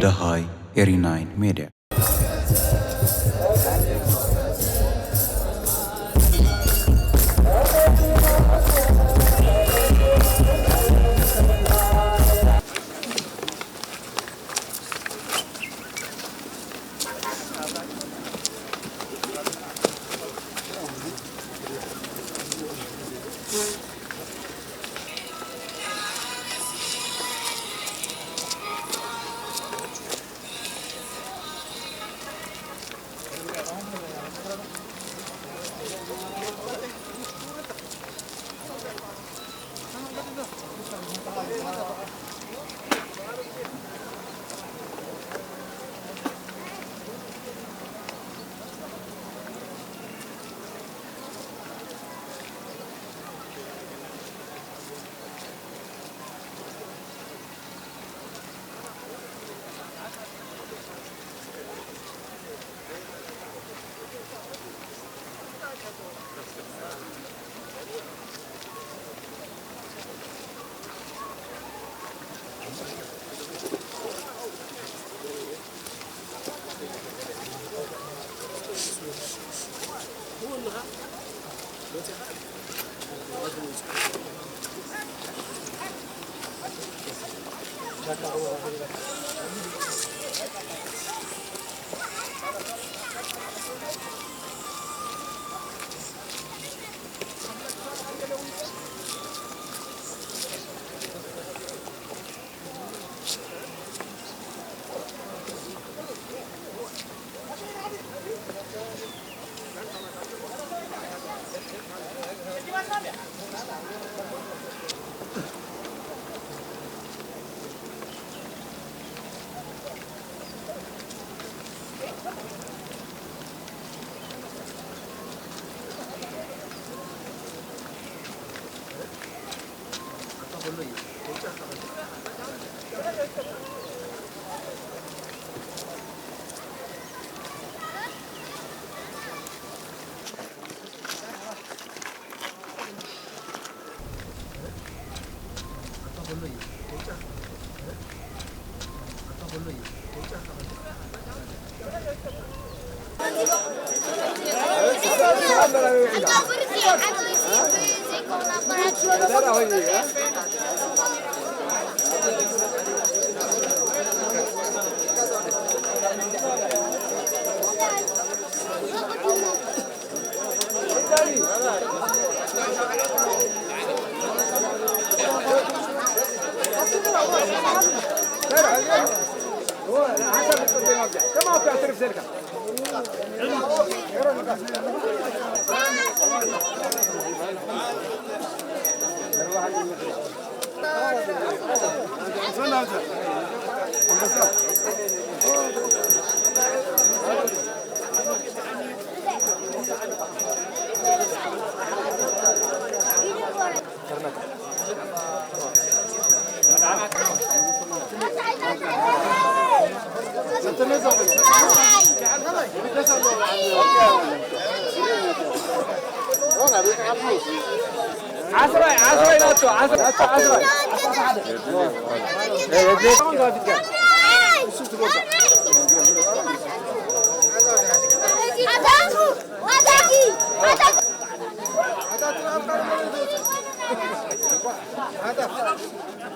ደሃይ ኤሪ ናይን ሜድያ። ዓስራይ፣ ዓስራይ ናቶ፣ ዓስራይ፣ ዓስራይ።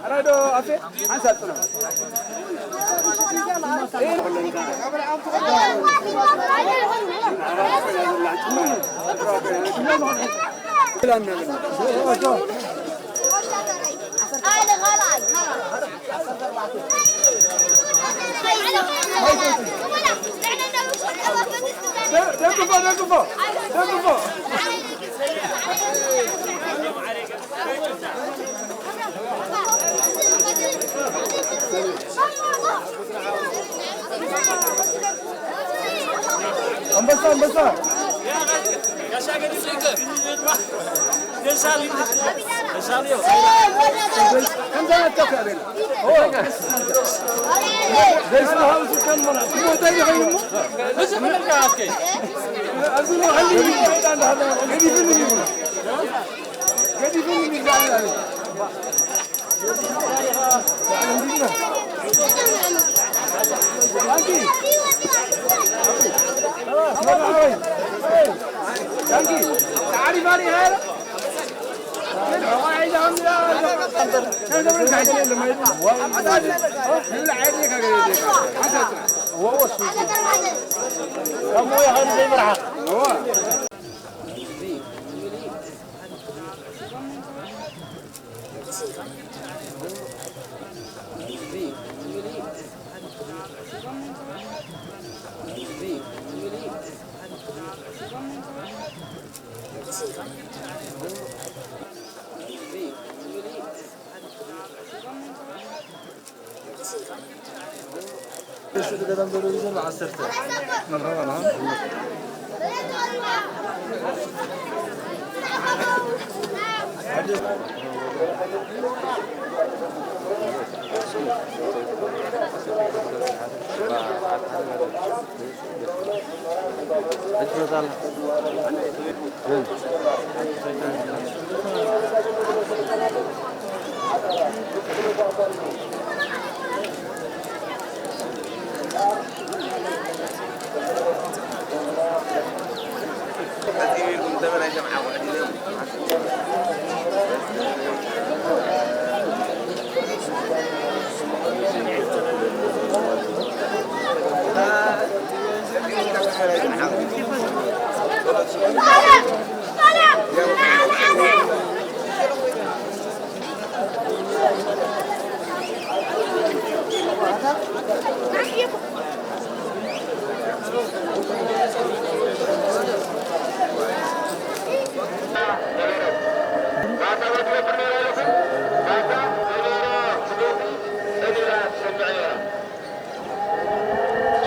ኣራዶ ኣፌ ሓንሳብ ጽና። ደግፎ፣ ደግፎ፣ ደግፎ። ኣንበሳ፣ ኣንበሳ። ከምዛ ናትካ እኮ ኣቤላ። ኦ። ዘይስራ ሃውስ ከም ማለት። እንታይ ይኸውን እሞ? እዚ ምን ካልከ? ኣብዚ ነው። ገዲፍን ይብሉ።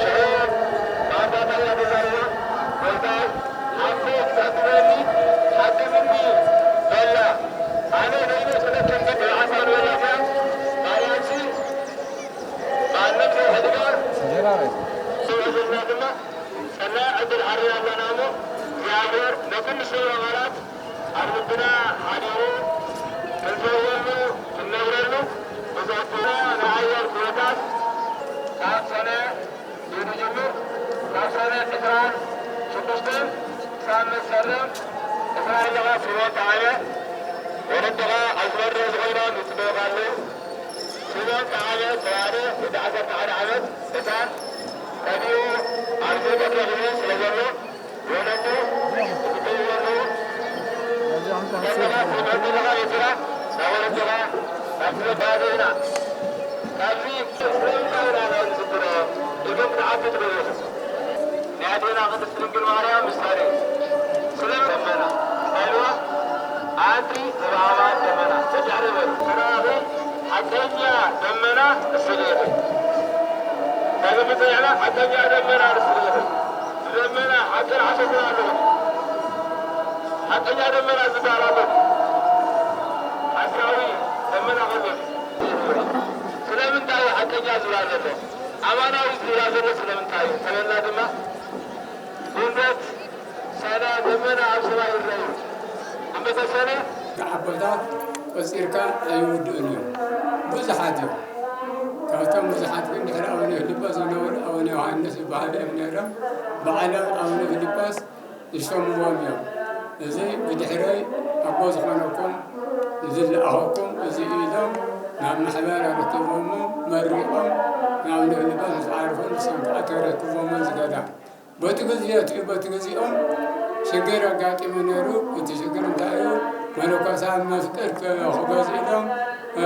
ሽዑ ብኣንባጣ እያ ተዛሪባ። ጎይታይ፣ ሓኮይ ክትዕድመኒ ሓግዝኒ በላ። ኣነ ነይነ ክልክን ግን ብዓሳ ንበላ እያ። ማርያምሲ ማንም ዘይሕድጋ። እንጀራ በል። ስብዕልና ድማ ሰናይ ዕድል ዓሪና ኣለና እሞ፣ እግዚኣብሔር ነቲ ንስብሮ ቃላት ኣብ ልብና ሓዲሩ ክንሰውየሉ ክንነብረሉ ብዘሕትና ንኣየር ኩነታት ካብ ሰነ ንጅምር። ካብ ሰነ ዕስራን ሽዱሽተን ክሳብ መስከረም ዕስራን ኣለኻ። ስሞን ጠዓመ ወለድኻ ኣብ ዝበርህ ዝኾይኖም ይጽበዩኻ ኣለዉ። ስሞን ጠዓመ ተባህለ ወዲ ዓሰርተ ሓደ ዓመት ህጻን ቀዲኡ ኣብ ገጠር ተኽሉ ስለ ዘሎ፣ ወለዱ ክጥይወሉ ከለኻ ስምዕቲ ለኻ ኤርትራ ናብ ወለድኻ ናብ ትዘባሃደ ኢና። ካብዚ ስለምንታይ ኢና ናይ ንዝክሮ ኢልኩም ክትሓቱ ትኽእሉ ኢኹም። ናይ ኣዴና ቅድስት ድንግል ማርያም ምሳሌ እዩ። ስለ ደመና እንታይ ኢልዋ? ኣንቲ ዘበሃባ ደመና። ብድሕሪ በሉ። ተራኺ ሓቀኛ ደመና ንስኺ ኢኺ። ተግምጽ ንሕና ሓቀኛ ደመና ንስኺ ኢኺ። ብደመና ሓቅን ሓሶትን ኣለዎ። ሓቀኛ ደመና ዝበሃል ኣሎ። ሓሳዊ ደመና ከሎ እዩ። ስለምንታይ እዩ ሓቀኛ ዝበሃል ዘሎ? ኣማናዊ ዝብላ ዘሎ ስለምንታይ እዩ ተበልና ድማ፣ ጉንበት ሰነ ደመና ኣብ ሰማይ ይረኣዩ። ጉንበተ ሰነ ኣቦታት ቆጺርካ ኣይውድኡን እዮም። ብዙሓት እዮም። ካብቶም ብዙሓት ግን ድሕሪ ኣቡነ ፊልጶስ ዝነበሩ ኣቡነ ዮሃንስ ዝበሃሉ እዮም ነይሮም። ባዕሎም ኣቡነ ፊልጶስ ዝሸምዎም እዮም። እዚ ብድሕረይ ኣቦ ዝኾነኩም ዝለኣኸኩም እዚ እዩ ኢሎም ናብ ማሕበር ኣረኪቦሞ መሪቖም ናብ ንብልባት ምስ ዓረፉ ንሶም ከዓ ተረኪቦሞ እዚ ገዳም። በቲ ግዜ እቲ በቲ ግዜኦም ሽግር ኣጋጢሙ ነይሩ። እቲ ሽግር እንታይ እዩ? መነኮሳት መፍቅድ ክገዝኡ ኢሎም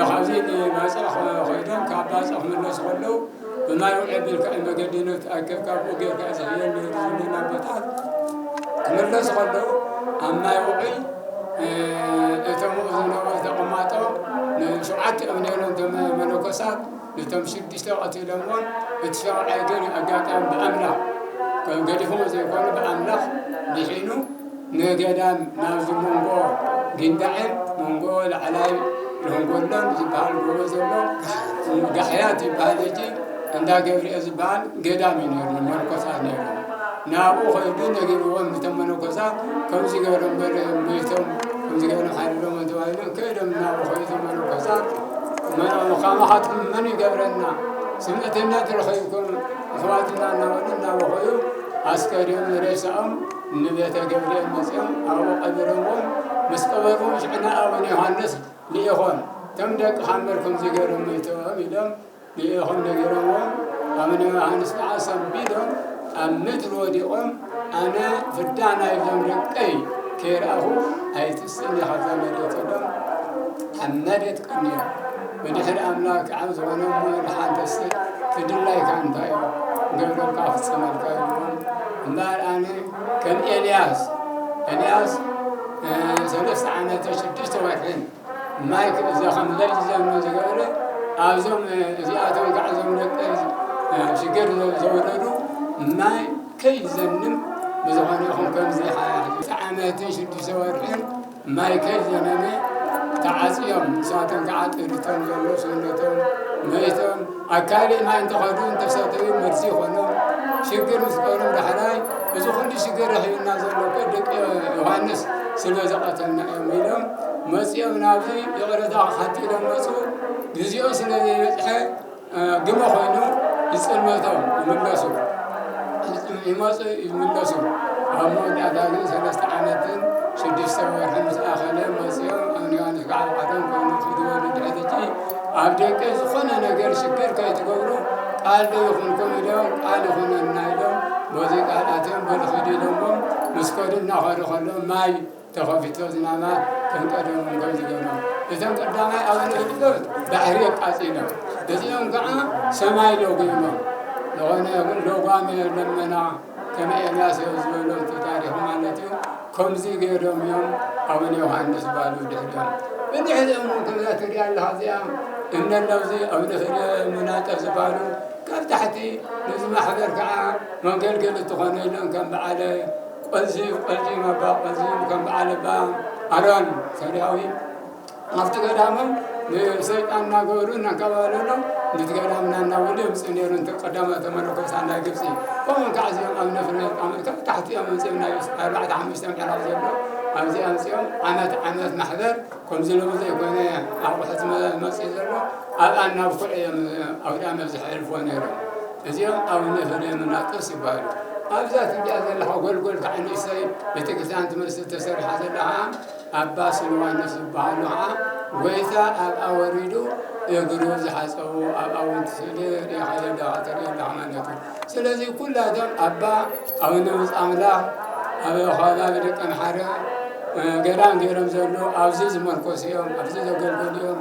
ካብዚ ንባፅዕ ከይዶም ካብ ባፅዕ ክምለሱ ከለዉ ብማይ ውዒ ኣቢልካ እዩ መገዲ ንእቲ ኣከብ ካብኡ ጌርካ እዩ ዝኽየድ ነይሩ ዝብሉና ኣቦታት። ክምለሱ ከለዉ ኣብ ማይ ውዒ፣ እ፣ እቶም ኣብኡ ዝነበሩ ተቐማጦ ንሸውዓቲኦም ነይሮም እቶም መነኮሳት፣ ነቶም ሽዱሽተ ቀቲሎምዎም፣ እቲ ሻውዓይ ግን ኣጋጣሚ ብኣምላኽ ከም ገዲፎም ዘይኮኑ ብኣምላኽ ድሒኑ ንገዳም ናብዚ መንጎ ጊንዳዕን መንጎ ላዕላይ ሎንጎሎን ዝበሃል ጎቦ ዘሎ ጋሕያት ይበሃል። ሕጂ እንዳ ገብርኤል ዝበሃል ገዳም እዩ ነይሩ፣ መነኮሳት ነይሩ። ናብኡ ኸይዱ ነጊርዎም፣ ነቶም መነኮሳት ከምዚ ገይሮም በለ፣ ሞይቶም እግዚኣብሔር ሓሪሮም ተባሂሎም ከይዶም እናበኸዩ እቶም መነኮሳት፣ መን-፣ ካባኻትኩም መን ይገብረና? ስምዕትነት ረኸብኩም ኣሕዋትና እናበሉ እናበኸዩ ኣስከሬን ሬሳኦም ንቤተ ገብርኤል መጺኦም ኣብኡ ቀቢሮምዎም። ምስ ቀበርዎም ሽዕና ኣቡነ ዮሃንስ ልኢኾም፣ "እቶም ደቅኻ እምበር ከምዚ ገይሮም መይቶም" ኢሎም ንኢኹም ነጊሮምዎም፣ ኣቡነ ዮሃንስ ከዓ ሰንቢዶም ኣብ ምድሪ ወዲቖም፣ "ኣነ ፍዳ ናይዞም ደቀይ ከይረኣኹ ኣይትስእን እየ ካብዛ መሬት" ኢሎም ኣብ መሬት ቀንዮም። ብድሕሪ ኣምላክ ከዓ ዝኾነ እሞ ድሓን ተስእ ትድላይካ እንታይ እዩ? ገብረልካ ፍጸመልካ ኢልዎም። እምበኣር ኣነ ከም ኤልያስ፣ ኤልያስ፣ እ፣ ሰለስተ ዓመተ ሽዱሽተ ወርሕን ማይ ክእዘ ከም ለይዝዘኑ ዝገብረ፣ ኣብዞም፣ እ፣ እዚኣቶም ከዓ እዞም ደቂ፣ እ፣ ሽግር ዘውረዱ ማይ ከይዘንም ብዝኾነ ይኹን ከምዚ ሓ-፣ ዓመትን ሽዱሽተ ወርሕን ማይ ከይዘነመ ተዓጽዮም፣ ንሳቶም ከዓ ጥሪቶም ዘሎ ሰውነቶም መይቶም፣ ኣብ ካልእ ማይ እንተኸዱ እንተሰተዩ መርዚ ይኾኖም። ሽግር ምስ በሎም ዳሕራይ፣ "እዚ ኩሉ ሽግር ረኺብና ዘሎ እኮ ደቂ ዮሃንስ ስለ ዝቐተልና እዮም" ኢሎም መጺኦም ናብዚ ይቕረታ ክሓቱ ኢሎም መጹ። ግዜኡ ስለ ዘይበጽሐ፣ እ፣ ግመ ኮይኑ ይጽልመቶም ይምለሱ። ይመጹ ይምለሱ። ኣብ መወዳእታ ግን ሰለስተ ዓመትን ሽዱሽተ ወርሕን ምስ ኣኸለ መጺኦም ኣብ ዮሃንስ ከዓ ብቐደም ኮይኑ ክድበሉ ድሕሪ ሕጂ ኣብ ደቂ ዝኾነ ነገር ሽግር ከይትገብሩ ቃል ዶ ይኹንኩም ኢሎም ቃል ይኹነና ኢሎም በዚ ቃል ኣትዮም በሉ ኺዱ ኢሎሞም ምስ ከዱ እናኸዱ ከሎ ማይ ተኸፊቶ ዝናማት ከም ቀደሞም ከም ዝገበሮም። እቶም ቀዳማይ ኣቡነ ፊልጶስ ባሕሪ ኣቃጺሎም፣ እዚኦም ከዓ ሰማይ ለጒሞም። ዝኾነ ግን ለጓሚ ለመና ከም ኤልያስ እዮም ዝበሎም እቲ ታሪኽ ማለት እዩ። ከምዚ ገይሮም እዮም ኣቡነ ዮሃንስ ዝበሃሉ ድሕሪኦም። ብድሕሪኦም እውን ከምዛ ትሪኣ ኣለኻ እዚኣ እምነ ኣለውዚ ኣቡነ ፍሬ ምናጠ ዝበሃሉ ካብ ታሕቲ ነዚ ማሕበር ከዓ መገልገሊ ትኾኑ ኢሎም ከም በዓለ ቆዚ፣ ቆዚ መባ፣ ቆዚ ከም በዓል ኣባ ኣሮን ሰሪያዊ ኣብቲ ገዳሞም ንሰይጣን እናገበሩ እናንከባለሉ ነቲ ገዳምና እናበሉ የምፅኡ ነይሩ። እንተ ቀዳሞት መነኮሳት ናይ ግብፂ። ከምኡ ከዓ እዚኦም ኣብ ነፍሪ ካብ ታሕቲ እዮም መፅኦም ናይ ኣርባዕተ ሓሙሽተ ምዕራፍ ዘሎ ኣብዚ ኣምፅኦም ዓመት ዓመት ማሕበር ከምዚ ሎሚ ዘይኮነ ኣቑሑት መ-፣ መፅኡ ዘሎ ኣብኣ እናብኩዕ እዮም ኣውዳመ ዘሕልፍዎ ነይሮም። እዚኦም ኣቡነ ፍሬምናጦስ ይበሃሉ። ኣብዛ ትሪኣ ዘለኻ ጎልጎል ከዓ ንእሽተይ ቤተክርስትያን ትመስል ተሰሪሓ ዘላ ከዓ ኣባ ስልዋኖስ ዝበሃሉ ከዓ ጎይታ ኣብኣ ወሪዱ እግሩ ዝሓፀቡ ኣብኣ እውን ስእሊ ሪኢኻ ዘለኻ ትሪኦ ኣለኻ ማለት እዩ። ስለዚ ኩላቶም ኣባ ኣቡነ ብፁዕ ኣምላኽ ኣብ ከባቢ ደቀ ምሓረ፣ እ፣ ገዳም ገይሮም ዘለዉ ኣብዚ ዝመርኮሱ እዮም፣ ኣብዚ ዘገልገሉ እዮም።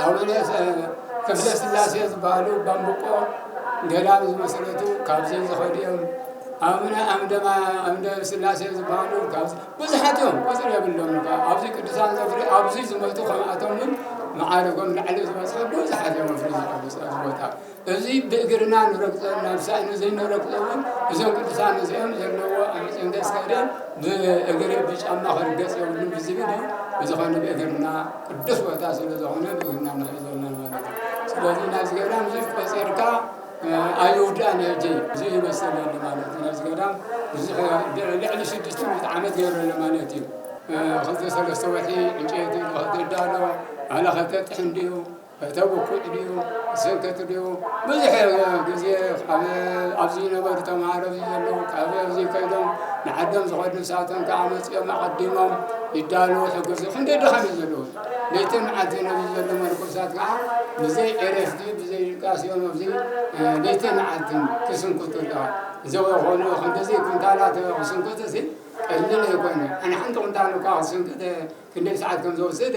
ኣቡነ ሰ-፣ ክፍለ ስላሴ ዝበሃሉ ባምብቆ ገዳም ዝመሰረቱ ካብዚ ዝኸዱ እዮም። ኣቡነ ኣምደ ማ-፣ ኣምደ ስላሴ ዝበሃሉ ካብዚ ብዙሓት እዮም፣ ቁፅሪ የብሎም። ኣብዚ ቅዱሳን ዘፍሪ ኣብዚ ዝመፁ ከምኣቶም እውን መዓረጎም ላዕሊ ዝበፅሑ ብዙሓት እዮም ኣብዚ ዝቐድሱ ኣብዚ ቦታ። እዚ ብእግርና ንረግጾ፣ ናብ ሳእኒ ዘይንረግጾ እውን እዞም ቅዱሳን እዚኦም ዘለዎ ኣብ ጽንገ ስታድዮም ብእግሪ ብጫማ ክርገጽ የብሉን ብዝብል እዩ። ብዝኾነ ብእግርና ቅዱስ ቦታ ስለ ዝኾነ ብእግርና ንኸይድ ዘለና ማለት እዩ። ስለዚ ናብዚ ገዳም እዚ ቆጺርካ፣ እ፣ ኣይውዳእን እዩ ሕጂ። እዚ ይመሰለኒ ማለት እዩ። ናብዚ ገዳም ብዙሕ ልዕሊ ሽዱሽተ ሚእቲ ዓመት ገይሩ ኣሎ ማለት እዩ። እ፣ ክልተ ሰለስተ ወርሒ ዕንጨይቲ ንኸትዳሎ፣ ኣለ ከተጥሕን ድዩ? ከተብኩዕ ድዩ? ዝሰንከት ድዩ? ብዙሕ ግዜ ካብ ኣብዚ ዝነበሩ ተምሃሮ ኣብዚ ዘለዉ ካብ ኣብዚ ከይዶም ንዓዶም ዝኸዱ ንሳቶም ከዓ መፂኦም ኣቐዲሞም ይዳለዉ፣ ሕጉስ። ክንደይ ድኻም እዩ ዘለዉ። ለይትን መዓልትን ኣብዚ ዘለዉ መነኮሳት ከዓ ብዘይ ዕረፍቲ፣ ብዘይ ድቃስ እዮም ኣብዚ፣ እ፣ ለይትን መዓልትን ክስንክቱ ኣለዋ። እዚ ኮይኑ ክንደዚ ኩንታላት ክስንክቱ እዚ ቀሊል ኣይኮነ። ኣነ ሓንቲ ኩንታል እኳ ክስንክት ክንደይ ሰዓት ከም ዝወስድ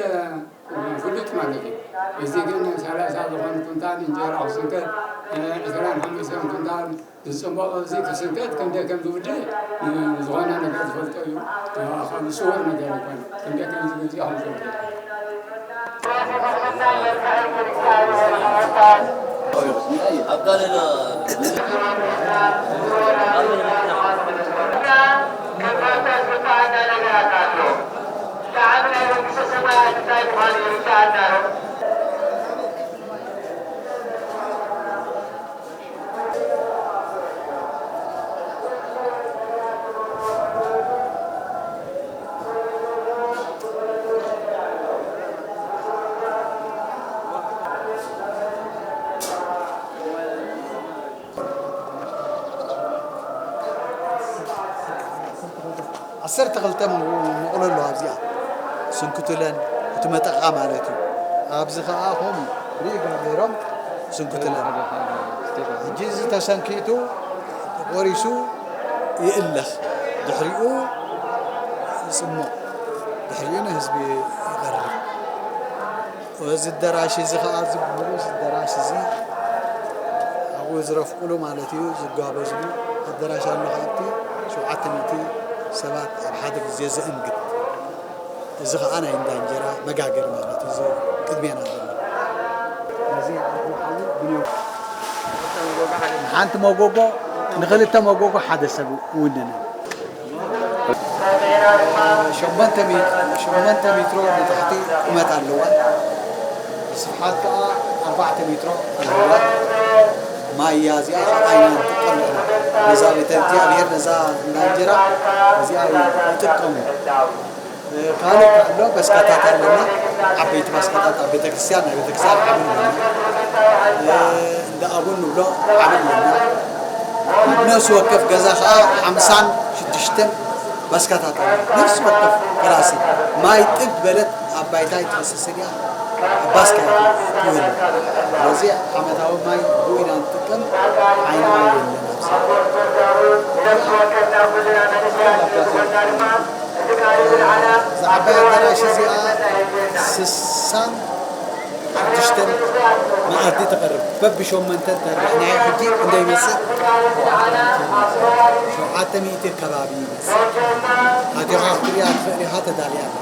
ፍሉጥ ማለት እዩ። እዚ ግን ሰላሳ ዝኾነ ኩንታል እንጀራ ክስንከት፣ ዒስራን ሓሙሽተን ኩንታል ዝፅበቆ እዚ ክስንከት ክንደይ ከም ዝውድእ ዝኾነ ነገር ዝፈልጦ እዩ። ከም ስውር ነገር ኣይኮነ። ክንደይ ከም ዝግዝእ ከም ዝውድእ። ኣብ ጋለና ዓሰርተ ክልተ መቑሎ ኣለዋ ኣብዚኣ። ስንክትለን፣ እቲ መጠቓ ማለት እዩ። ኣብዚ ኸኣ ኸም ሪጋ ገይሮም ስንክትለን። ሕጂ እዚ ተሰንኪቱ ተቖሪሱ ይእለኽ። ድሕሪኡ ይጽሞቕ። ድሕሪኡ ንህዝቢ ይቐርብ። እዚ ኣዳራሽ እዚ ኸኣ፣ እዚ ብሉጽ ኣዳራሽ እዚ ኣብኡ ዝረፍቁሉ ማለት እዩ፣ ዝጋበዝሉ ኣዳራሽ ኣሎ። ካብቲ ሸውዓተ ሚእቲ ሰባት ኣብ ሓደ ግዜ ዘእንግድ። እዚ ኸኣ ናይ እንዳ እንጀራ መጋገሪ ማለት እዩ፣ እዚ ቅድሜና ዘሎ። እዚ ሓዊ ብንዮ ሓንቲ መጎጎ ንኽልተ መጎጎ ሓደ ሰብ ይውንን። ሸሞንተ ሜት-፣ ሸሞንተ ሜትሮ ንታሕቲ ቁመት ኣለዋ። ስፍሓት ከኣ ኣርባዕተ ሜትሮ ኣለዋ። ማይ እያ እዚኣ፣ ካብ ዓይና ንጥቀም ንሕና። ነዛ ቤተ እግዚኣብሔር፣ ነዛ እንዳ እንጀራ እዚኣ ይጥቀሙ። ካልእ ኣሎ፣ ባስካታት ኣለና። ዓበይቲ ባስካታት ኣብ ቤተክርስትያን፣ ናይ ቤተክርስትያን ዓቢ ኣለና። እንዳ ኣቡን ንብሎ ዓቢ ኣለና። ነፍሲ ወከፍ ገዛ ኸኣ ሓምሳን ሽዱሽተን ባስካታት ኣለና። ነፍሲ ወከፍ ፈላሲ ማይ ጥብ በለት ኣብ ባይታ ይትፈስስ እያ፣ ኣብ ባስካ ትውህል። ስለዚ ዓመታዊ ማይ ብኡ ኢና ንጥቀም፣ ዓይኒ ማይ የለን ኣብዚ። እዛ ዓባይ ኣዳራሽ እዚኣ ስሳን ሽዱሽተን መኣዲ ተቕርብ። በብሸሞንተን ተርሕ ናይ ሕጂ ክንደይ ይመጽእ? ሸውዓተ ሚእቲ ከባቢ ይመጽእ። ኣቲኻ ክትሪኣ ትኽእል ኢኻ፣ ተዳልያ ኣላ።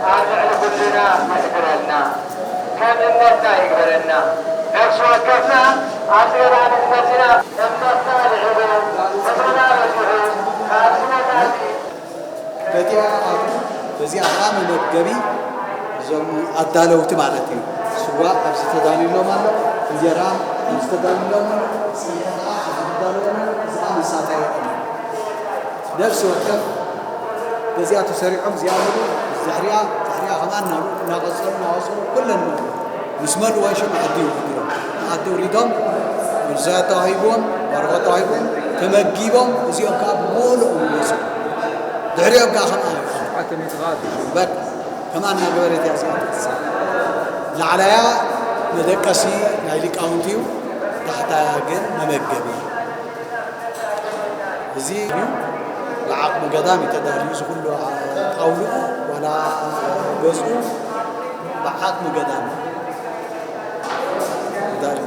ኣብ ልዕሊ ኩልና የሕድረና፣ ከም እምነትና ይግበረና። ነፍሲ ወከፍና ኣብዚ ገዳም መጺና እምነትና ልዒሉ፣ ፍቕርና በዚሑ፣ ካብዚ ቦታ እዚ በዚኣ ኣቱ-፣ በዚኣ ኸዓ መመገቢ እዞም ኣዳለውቲ ማለት እዩ። ስዋ ኣብዚ ተዳልዩሎም ኣሎ፣ እንጀራ ኣብዚ ተዳልዩሎም ኣሎ፣ ጸብሒ ኸዓ ኣብዚ ተዳልዩሎም ኣሎ፣ እዚ ኸዓ መሳተያ ይኾን። ነፍሲ ወከፍ በዚኣ ተሰሪዖም እዚኣ ኣለዉ፣ ድሕሪኣ፣ ድሕሪኣ ከምኣ እናበሉ እናቐጸሉ፣ እናቐጸሉ ኩለን ኣለዉ። ምስ መልእዋ ሽዑ መኣዲ ይውድድሮም። መኣዲ ውሪዶም፣ ርዛያ ተዋሂብዎም፣ ባርኾ ተዋሂብዎም፣ ተመጊቦም፣ እዚኦም ከኣ ብምሉኦም ይወጹ። ድሕሪኦም ከኣ ከምኣ ይውድድሩ። በቃ፣ ከምኣ እናገበረት እያ እዚኣ ትቕጽል። ላዕላያ መደቀሲ ናይ ሊቃውንቲ እዩ፣ ታሕታያ ግን መመገቢ። እዚ እዩ ብዓቕሚ ገዳም እዩ ተዳልዩ፣ እዚ ኩሉ ጣውልኡ ዋላ ገዝኡ ብዓቕሚ ገዳም እዩ ተዳልዩ።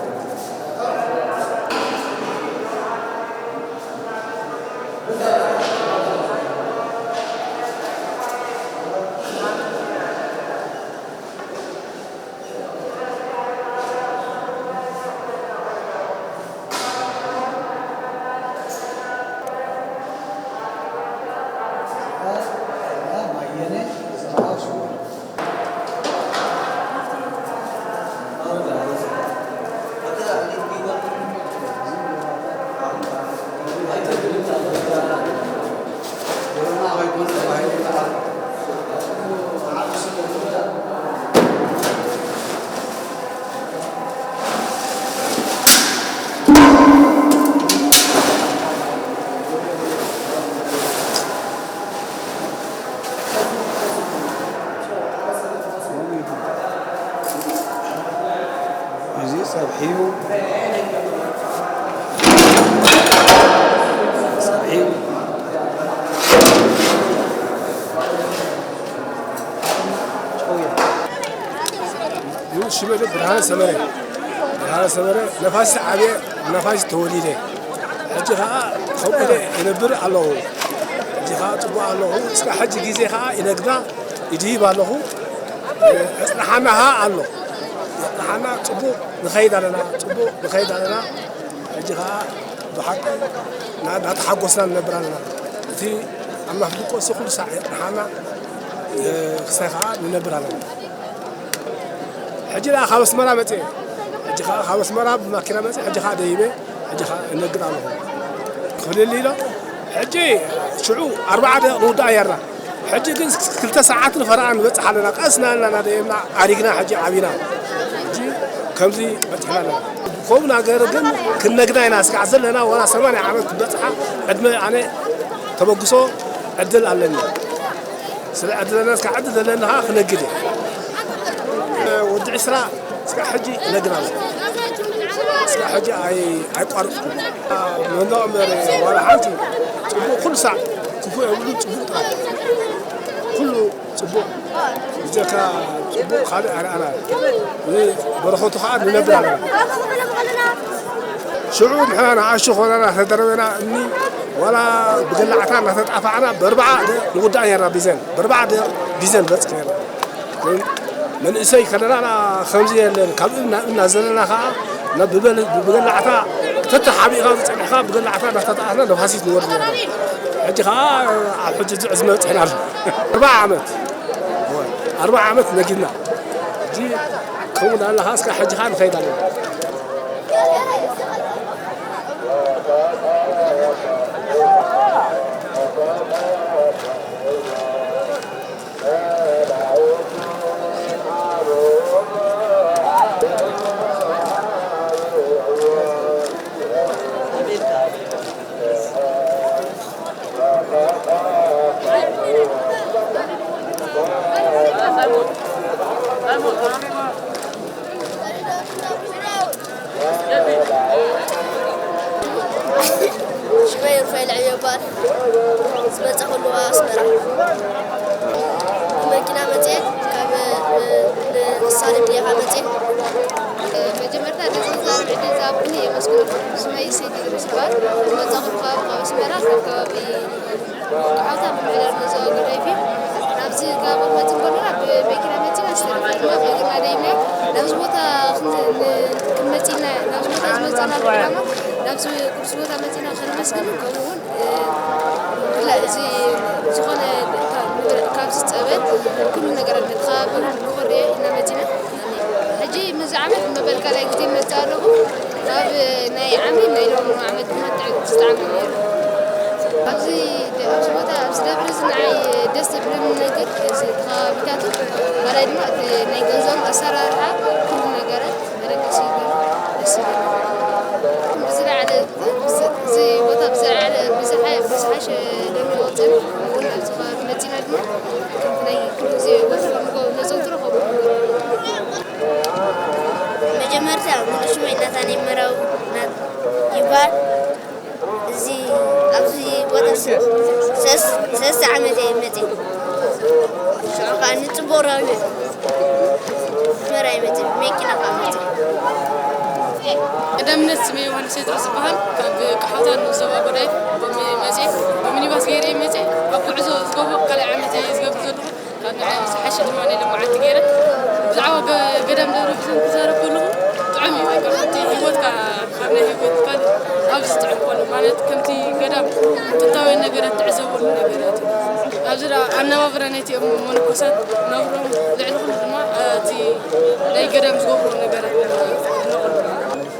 እዚ ጸብሒ እዩ። ጸብሒ እዩ። ጨው እዩ። ሽመይ ብርሃነ ሰመረ። ብርሃነ ሰመረ ነፋሲት ዓብየ፣ ነፋሲት ተወሊደ። ሕጂ ኸዓ ከምኡ ኢለ ይነብር ኣለኹ። ሕጂ ኸዓ ጽቡቕ ኣለኹ። እስካብ ሕጂ ግዜ ኸዓ ይነግዳ ይድሂብ ኣለኹ። የጽንሓና ኸዓ ኣሎ። የጽንሓና፣ ጽቡቕ ንኸይድ ኣለና፣ ጽቡቕ ንኸይድ ኣለና። ሕጂ ኸዓ ብሓቂ እና-፣ እናተሓጎስና ንነብር ኣለና። እቲ ኣምላኽ ዝቆሲ ኩሉ ሳዕ የጽንሓና፣ እ፣ ክሳይ ኸዓ ንነብር ኣለና። ሕጂ ደኣ ካብ ኣስመራ መጽየ። ሕጂ ኸዓ ካብ ኣስመራ ብማኪና መጽየ። ሕጂ ኸዓ ደይበ። ሕጂ ኸዓ እነግድ ኣለኹ። ክፍልል ኢሎ። ሕጂ ሽዑ ኣርባዓ ደቂቕ ንውዳእ ነይርና። ሕጂ ግን ክልተ ሰዓት ንፈረቓ ንበጽሕ ኣለና። ቀስ እናበልና እናደየብና ኣሪግና ሕጂ ዓቢና። ሕጂ ከምዚ በጺሕና ኣለና። ከምኡ ነገር ግን ክንነግዳ ኢና። እስካዕ ዘለና ዋላ ሰማንያ ዓመት ክንበጽሓ ዕድመ ኣነ ተበግሶ ዕድል ኣለኒ። ስለ ዕድል ኣለና፣ እስካ ዕድል ዘለና ከዓ ክነግድ እየ። ወዲ ዕስራ እስካ ሕጂ እነግድ ኣሎ። እስካ ሕጂ ኣይ-፣ ኣይቋርጥኩ። መንደቕ እምበር ዋላ ሓንቲ ጽቡቕ፣ ኩሉ ሳዕ ክፉእ የብሉ፣ ጽቡቕ ጥራሕ። ኩሉ ጽቡቕ። ብጀካ ጽቡቕ ካልእ ኣይረኣና። በረኸቱ ከዓ ንነብር ኣለና። ሽዑ ንሕና ንኣሽቱ ኮይና እናተደረበና እምኒ ዋላ ብገላዕታ እናተጣፋዕና ብኣርባዓ ደ ንጉዳእ ነርና ቢዘን፣ ብኣርባዓ ደ ቢዘን በጽሕ ነርና። ግን መንእሰይ ከለና ከምዚ የለን። ካብ እምና እምና ዘለና ከዓ ናብ ብበል-፣ ብገላዕታ ተተሓቢእካ ዝጸኒሕካ ብገላዕታ እናተጣኣስና ናብ ሃሲት ንወርድ ነርና። ሕጂ ከዓ ኣብ ሕጂ እዚ ዕዝመ በጺሕና ኣሎ። ኣርባዓ ዓመት፣ ኣርባዓ ዓመት ነጊድና። ሕጂ ከምኡ እናበልና ከዓ እስካብ ሕጂ ከዓ ንኸይድ ኣለና። ሽመይ ሩፋኤል ዕዮ ይበሃል። ዝመጻኹ ኣለኹ ኣስመራ። ብመኪና መጽየ፣ ካብ፣ እ፣ ንሳልድ እየ ካብ መጽየ። መጀመርታ ነዚ ዝዛረብ ዕድል ዝሃብኩኒ የመስግነኩም። ሽመይ ሴት ይድረስ ይበሃል። ዝመጻኹ ከባቢ ካብ ኣስመራ፣ ካብ ከባቢ ሓውታ ምምሕዳር መዞ ኣገዳይፊ ናብዚ ከባቢ መጽእ ከለና ብመኪና መጺና ዝተረፈ ድማ ብእግርና ደይብና ናብዚ ቦታ ክንመጽእ ኢልና ናብዚ ቦታ ዝመጻና ዕላማ ናብዚ ቅዱስ ቦታ መጺና ከነመስግን ከምኡ እውን ብፍላይ እዚ ዝኾነ ካብ ንብረ-፣ ካብዚ ጸበል ኩሉ ነገር ኣለ። ከባቢ ንጎርዮ ኢና መጺና። ሕጂ ምዚ ዓመት መበል ካልኣይ ግዜ መጽእ ኣለኹ። ካብ ናይ ዓሚ ናይ ሎሚ ዓመት ድማ ጥዑይ ዝጠዓመ ነይሩ። ኣብዚ፣ ኣብዚ ቦታ፣ ኣብዚ ደብሪ እዚ ንዓይ ደስ ዘብለኒ ነገር እዚ ከባቢታቱ፣ ካልኣይ ድማ እቲ ናይ ገዝኦም ኣሰራርሓ፣ ኩሉ ነገራት መደቀሲ ይገብሩ ደስ ይብለኒ። ብዝለዓለ እዚ ቦታ ብዝለዓለ ብዝሓ-፣ ብዝሓሸ ደሚቑ ክጸንሕ፣ ከምኡውን ኣብዚ ከባቢ መጺና ድማ ከምቲ ናይ ኩሉ ግዜ ወትሩ ንጎ-፣ ነዘውትሮ ከምኡ ንገብር። መጀመርታ ሙሉእ ሽመይ ናታን ይመራው ናት-፣ ይባል። እዚ ኣብዚ ቦታ ስ-፣ ሰስ-፣ ሰለስተ ዓመት እየ መጺእ። ሽዑ ከዓ ንጽቡቕ ረብሐ መራ ይመጽእ፣ መኪና ከዓ መጽእ። ቀዳምነት ስመ ዮሃንስ ቴድሮስ ዝበሃል ካብ ቃሓውታ ንዞባ ጎዳይፍ ብሚ-፣ መጽእ፣ ብሚኒባስ ገይረ መጽእ። ኣብ ጉዕዞ ዝገብሮ ካልኣይ ዓመት እየ ዝገብር ዘለኹ። ካብ ንዓይ ዝሓሸ ድማ ናይ ሎማዓንቲ ገይረ ብዛዕባ ገ-፣ ገዳም ደብረ ቢዘን ክዛረብ ከለኹ ጥዑም እዩ። በቃ ከምቲ ህይወትካ ካብ ናይ ህይወት ካልእ ኣብዚ ጥዑም ኮነ ማለት ከምቲ ገዳም ጥንታውያን ነገራት ትዕዘበሉ ነገራት እዩ። ኣብዚ ደኣ ኣነባብራ ናይቲኦም መነኮሳት ናብሮም ልዕሊ ኩሉ ድማ እቲ ናይ ገዳም ዝገብርዎ ነገራት ነቕርብ።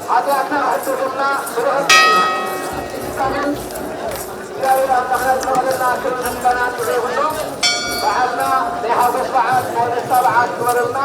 ሓጢኣትና ክሕደገልና ብርኽት እግዚኣብሔር ኣምላኽና ዝፈቐደልና ክብሪ ምስጋና ንዘይብሉ በዓልና ናይ ሓጎስ በዓል ናይ ደስታ በዓል ግበረልና።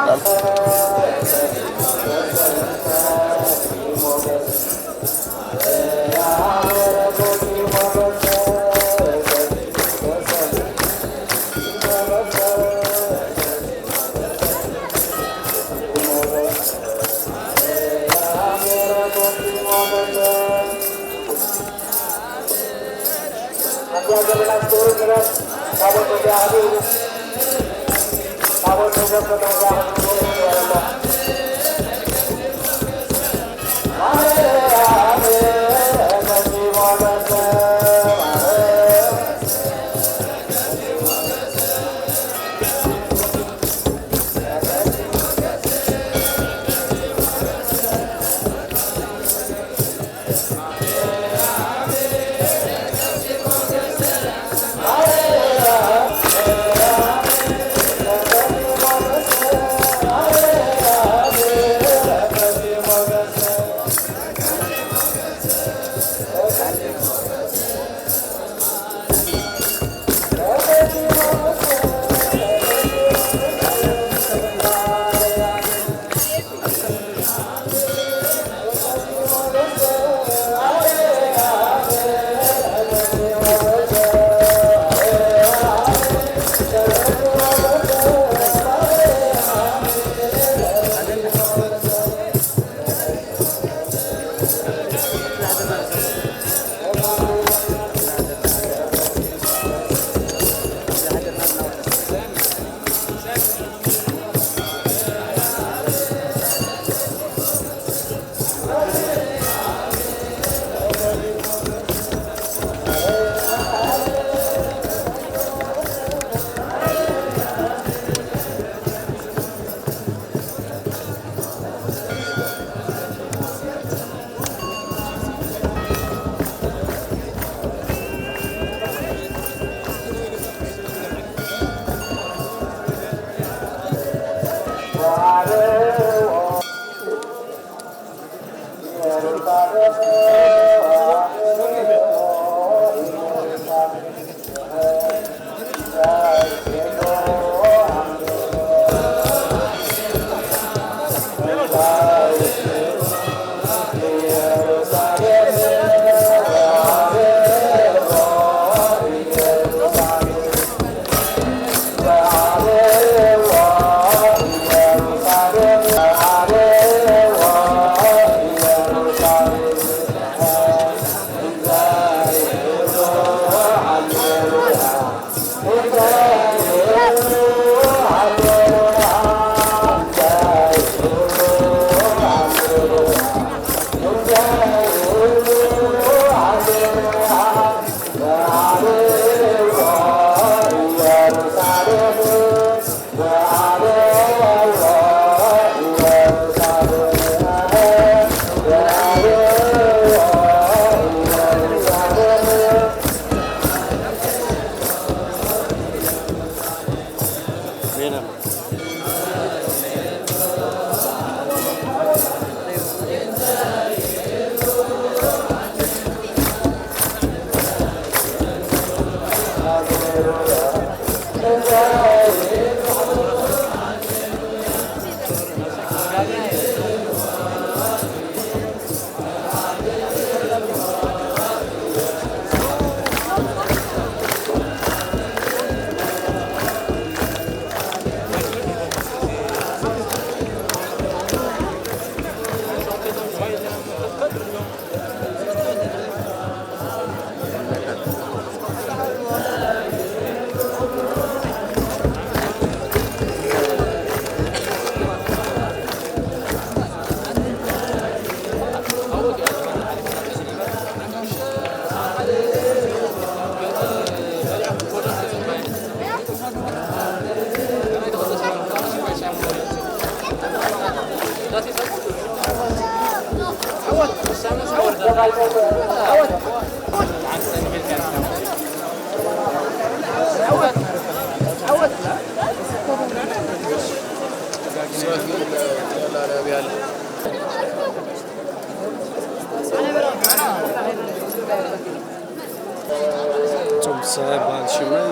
ጽምሰ ይበሃል ሽመይ።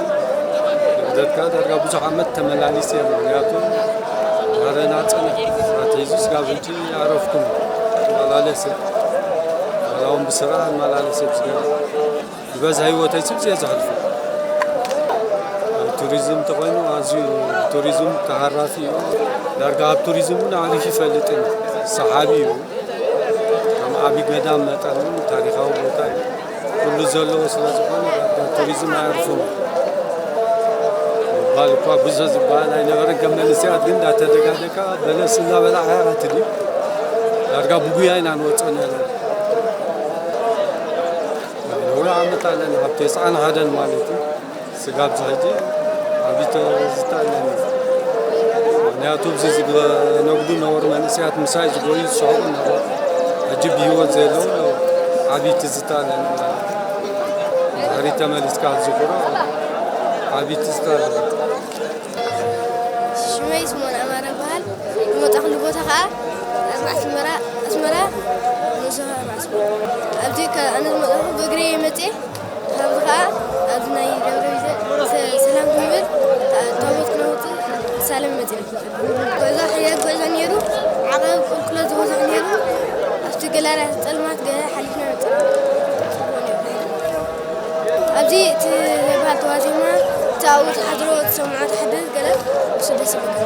ልደትካ ዳርጋ ብዙሕ ዓመት ተመላሊሰ እየ፣ ምኽንያቱ ማረና ጸኒሑ ኣትሒዙ ስጋብ ሕጂ ኣረፍኩም እመላለስ እየ። ዋላ እውን ብስራሕ እመላለስ እየ ብስጋ። ዝበዝሐ ህይወተይ ስብዚ እየ ዘሕልፎ። ኣብ ቱሪዝም እንተኾይኑ ኣዝዩ ቱሪዝም ተሃራፊ እዩ። ዳርጋ ኣብ ቱሪዝም እውን ኣዕሪፉ ይፈልጥን ሰሓቢ እዩ። ከም ዓቢ ገዳም መጠን እውን ታሪኻዊ ቦታ እዩ። ኩሉ ዘለዎ ስለ ዝኾነ ዳርጋ ቱሪዝም ኣየዕርፉን። ምባል እኳ ብዙሕ ዝበሃል ኣይነበረን። ከም መንእሰያት ግን እንዳተደጋገካ በለስ እንዳበላዕካ ትድዩ። ዳርጋ ብጉያ ኢና ንወጾ ነይርና። ነዊሕ ዓመት ኣለና፣ ኣብ ተስዓን ሓደን ማለት እዩ። ስጋብ እዚ ሕጂ ዓቢ ትዝታ ኣለኒ። ምኽንያቱ ኣብዚ ዝነግዱ ነበሩ መንእሰያት ምሳይ ዝጎዩ ዝስሕቑ ነበሩ። ሕጂ ብህይወት ዘለዉ ኣለዉ። ዓቢ ትዝታ ኣለኒ ማለት እዩ። ድሕሪት ተመሊስካ ክትዝክሮ ዓቢ ትዝታ ኣለኒ። ሽመይ ስሞን ኣማረ ይበሃል። ዝመጻእኩሉ ቦታ ኸኣ ኣርባዕተ ኣስመራ፣ ኣስመራ ንኡስ ከተማ ኣስመራ። ኣብዚ ከ-፣ ኣነ ዝመጻእኩ ብእግረይ እየ መጽየ። ካብዚ ኸኣ ኣብዚ ናይ ደብረ ቢዘ ሰ-፣ ሰላም ክንብል፣ ታ-፣ ታቦት ክነውጽእ ክሳለም መጺና። ጉዕዞ ሕያግ ጉዕዞ ነይሩ። ዓቐብ ቁልቁለት ዝበዝሖ ነይሩ። ኣብቲ ገላላት ጸልማት ገለ ሓሊፍና መጺና። ኣብዚ እቲ ዘይበሃል ተዋዜማ፣ እቲ ኣብኡ ትሓድሮ፣ ትሰምዖ፣ ትሓድር ገለ፣ እሱ ደስ ይብለካ።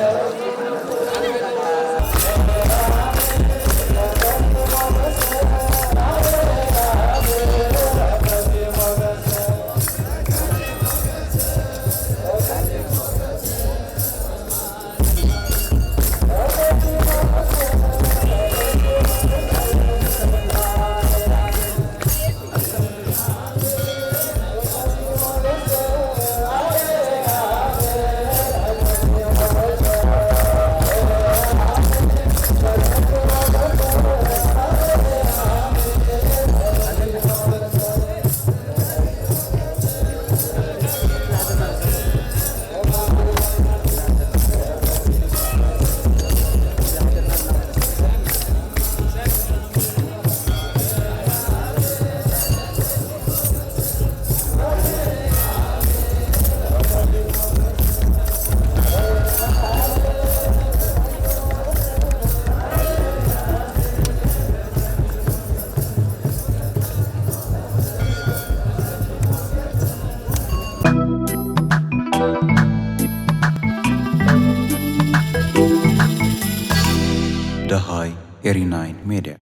ደሃይ ኤሪ ናይን ሜድያ።